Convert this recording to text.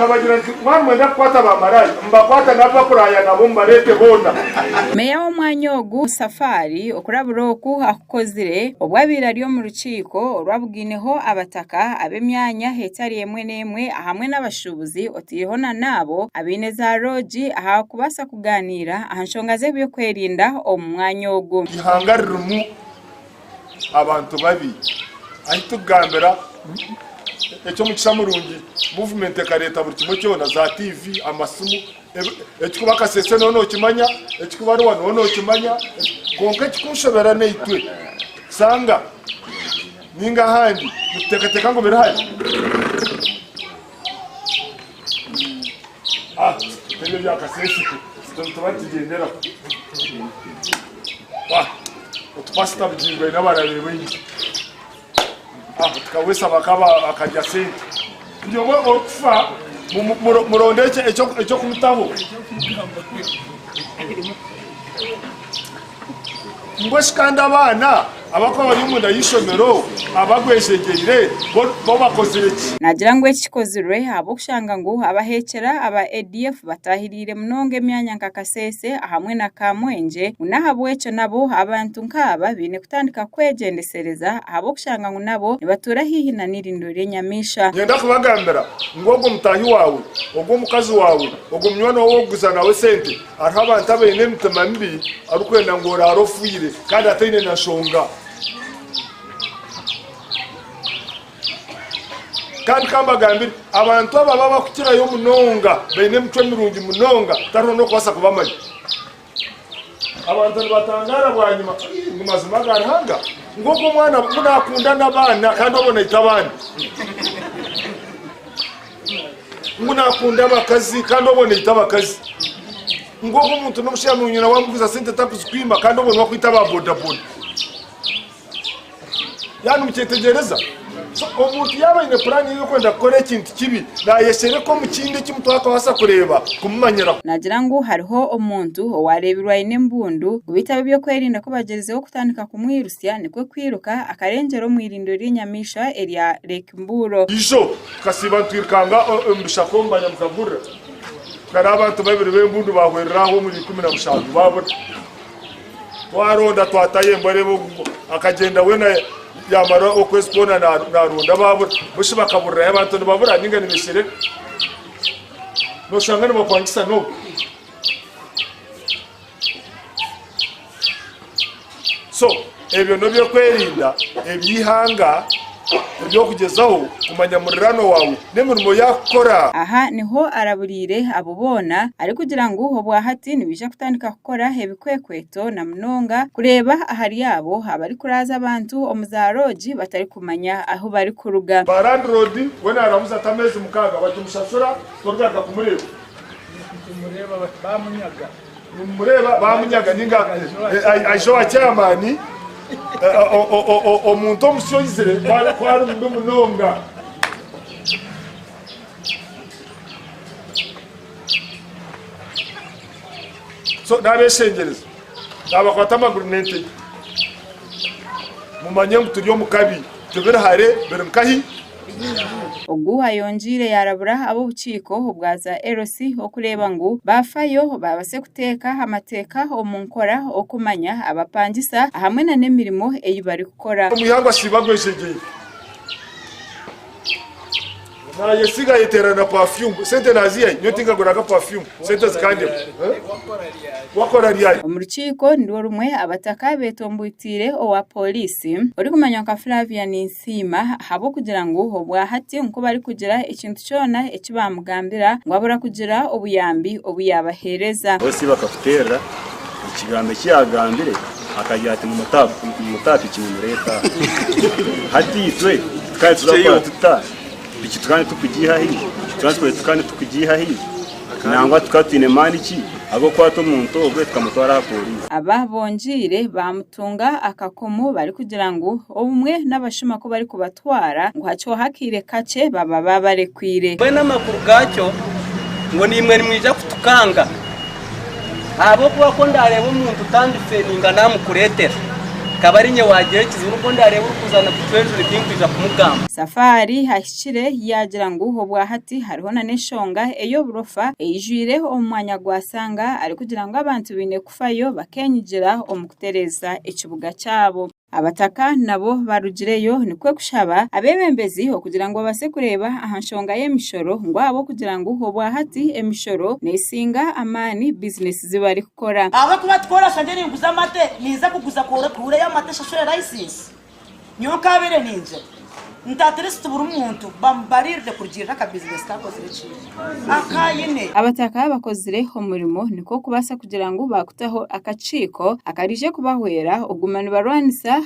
Nkabagira nti, Mwaba nimwenda kukwata baamaraaya, mubakwate n'abu barikuraaya nabo mubareete boona. Meeya w'omwanya ogu, Safari, okurabura oku akukozire obu abaire ari omu rukiiko orwabugaineho abataka ab'emyanya etari emwe n'emwe ahamwe n'abashuubuzi otaireho na n'abo abaine za roogi aha kubaasa kugaaniira aha nshonga z'eby'okwerinda omu mwanya ogu. Eihanga ririmu abantu babi. Ahi turikugambira eky'omugisha murungi muvumenti ekareeta buri kimwe kyona, za tiivi, amasimu, ekirikuba Kasese nooba nookimanya, ekirikuba Arua nooba nookimanya, kwonka ekirikunshobera naitwe shanga nainga ahandi nituteekateeka ngu biri hare. Ebyo ebya Kasese nituba nitugyenderaho. Otupasita Bugingo aine abarabe baingi. Tukaweesa bakaba akarya sente. Buri omwe orikufa muronde eky'okumutaho. Mbwenu shi kandi abaana abarikuba bari omunda y'eishomero abagwejegyeire bo bakozire ki? Naagira ngu eki kikozirwe ahabw'okushanga ngu abaheekyera aba ADF bataahiriire munonga emyanya nka Kasese ahamwe na Kamwengye ngu n'ahabw'ekyo nabo abantu nk'aba baine kutandika kwegyendesereza ahabw'okushanga ngu nabo nibatuura haihi na n'eirindiro ry'enyamaishwa. Niinyenda kubagambira ngu ogwo mutaahi waawe, ogwo mukazi waawe, ogwo munywani waawe ou orikuguza nawe sente, Hariho abantu abaine emitima mibi arikwenda ngu oraare ofiire kandi ataine na nshonga. Kandi kambagambire, abantu ababi abakukirayo munonga baine emicwe mirungi munonga tariho n'okubaasa kubamanya. Abantu nibatangaara bwanyima ngu mazima ga Ruhanga ngu ogu omwana ngu nakunda n'abaana kandi obwo naita abandi. Ngu nakunda abakazi kandi obwo naita abakazi. Ngu ogu omuntu n'omushaija murungi na wamuguza sente takuzikwima kandi obwo niwe akwita aba bodaboda. Yaaba nimukyetegyereza? So omuntu yaaba aine puraani ye y'okwenda kukora ekintu kibi, naayeshereka omu kindi eki mutakabaasa kureeba kumumanyiraho. Naagira ngu hariho omuntu owaareebirwe aine embundu ngu beitu ab'eby'okwerinda ku bagyerizeho kutandika kumwirusya nikwo kwiruka akarengyera omu irindiro ry'enyamaishwa erya Lake Mburo. Ijo tukasiiba nitwirukanga omu bishaka omu banyamukagurira, tukareeba abantu babiri b'embundu baahwerera aho omuri 17 baabura. Twaronda twatayo embwa reeba ogu akagyenda weena yaamara okwezi kwona naaronda baabura. Bo shi bakaburirahi? Abantu nibabura nainga nibeeshereka? Nooshanga nibakwangisa n'obu. So ebyo n'eby'okwerinda eby'eihanga eby'okugyezaho kumanya muriraanwa waawe n'emirimo ei arikukora. Aha niho araburiire abo boona arikugira ngu obwahati nibaija kutandika kukora ebikwekweto na munonga kureeba ahari abo abarikuraaza abantu omu za roogi batarikumanya ahu barikuruga. Ba landiroodi we naaramuza ati ameezi mukaaga batimushashura torigaruka kumureeba. Nimumureeba bamunyaga ninga aija owa chairman omuntu omusya oizire ku ari mubi munonga. So nabeshengyereza nabakwata amaguru n'entege mumanye ngu turi omu kabi tibiri hare biri nkahi. Ogu ayongyeire yaarabura ab'obukiiko obwa za LC okureeba ngu baafayo baabase kuteeka amateeka omu nkora okumanya abapangisa ahamwe na n'emirimo ei barikukora. Omu ihangwe asiiba agwejegyeire. Nayesiga ayeteera na perfume sente nazihahi nyowe tinkaguraga perfume sente zikandema wakora ryari. Omu rukiiko nirwo rumwe abataka betomboiteire owa pooriisi orikumanywa nka Flavia Ninsiima ahabw'okugira ngu obwahati nku barikugira ekintu kyona eki baamugambira ngu abura kugira obuyambi obu yaabaheereza. Bosi bakakuteerera ekigambo eki yaagambire akagira ati mutaapiki nimureeta aha. Hati itwe tukaba nituza kukora tuta? Piki tukaba nitukugiiha hi? Transport tukaba nitukugiiha hi? Nangwa tukaba twine maani ki ag'okukwata omuntu ogwe tukamutwara aha pooriisi? Aba bongyeire baamutunga akakomo barikugira ngu obumwe n'abashuma ku barikubatwara ngu hakihwaho akaire kakye baba baabarekwire. Mbwenu amakuru gaakyo ngu naimwe nimwija kutukanga, ahabw'okuba ku ndaareebe omuntu tandifendinga naamukureetera. Kaba ari nyowe waagira ekizibu nibwo ndaareebe orikuza kucwejura tinkwija kumugamba. Safari ahikire yaagira ngu obwahati hariho nana enshonga ey'oburofa eijwire omu mwanya gwa Sanga arikugira ngu abantu baine kufayo bakenyigira omu kutereeza ekibuga kyabo. Abataka nabo barugireyo nikwo kushaba abeebembezi okugira ngu babaase kureeba aha nshonga y'emishoro ngu ahabw'okugira ngu obwahati emishoro nesinga amaani bizinesi zi barikukora. Ahabw'okuba tikoorashusha nje ninguza amate, ninza kuguza kuureyo amate nshashure layisinsi. Nyowe nkaabaire ningira nti at least buri muntu bamubariirire kurugiirira aka bizinesi ku akozire ki aku aine. Abataka bakozire omurimo nikwo kubaasa kugira ngu baakutaho akakiiko akaraije kubahwera okuguma nibarwanisa.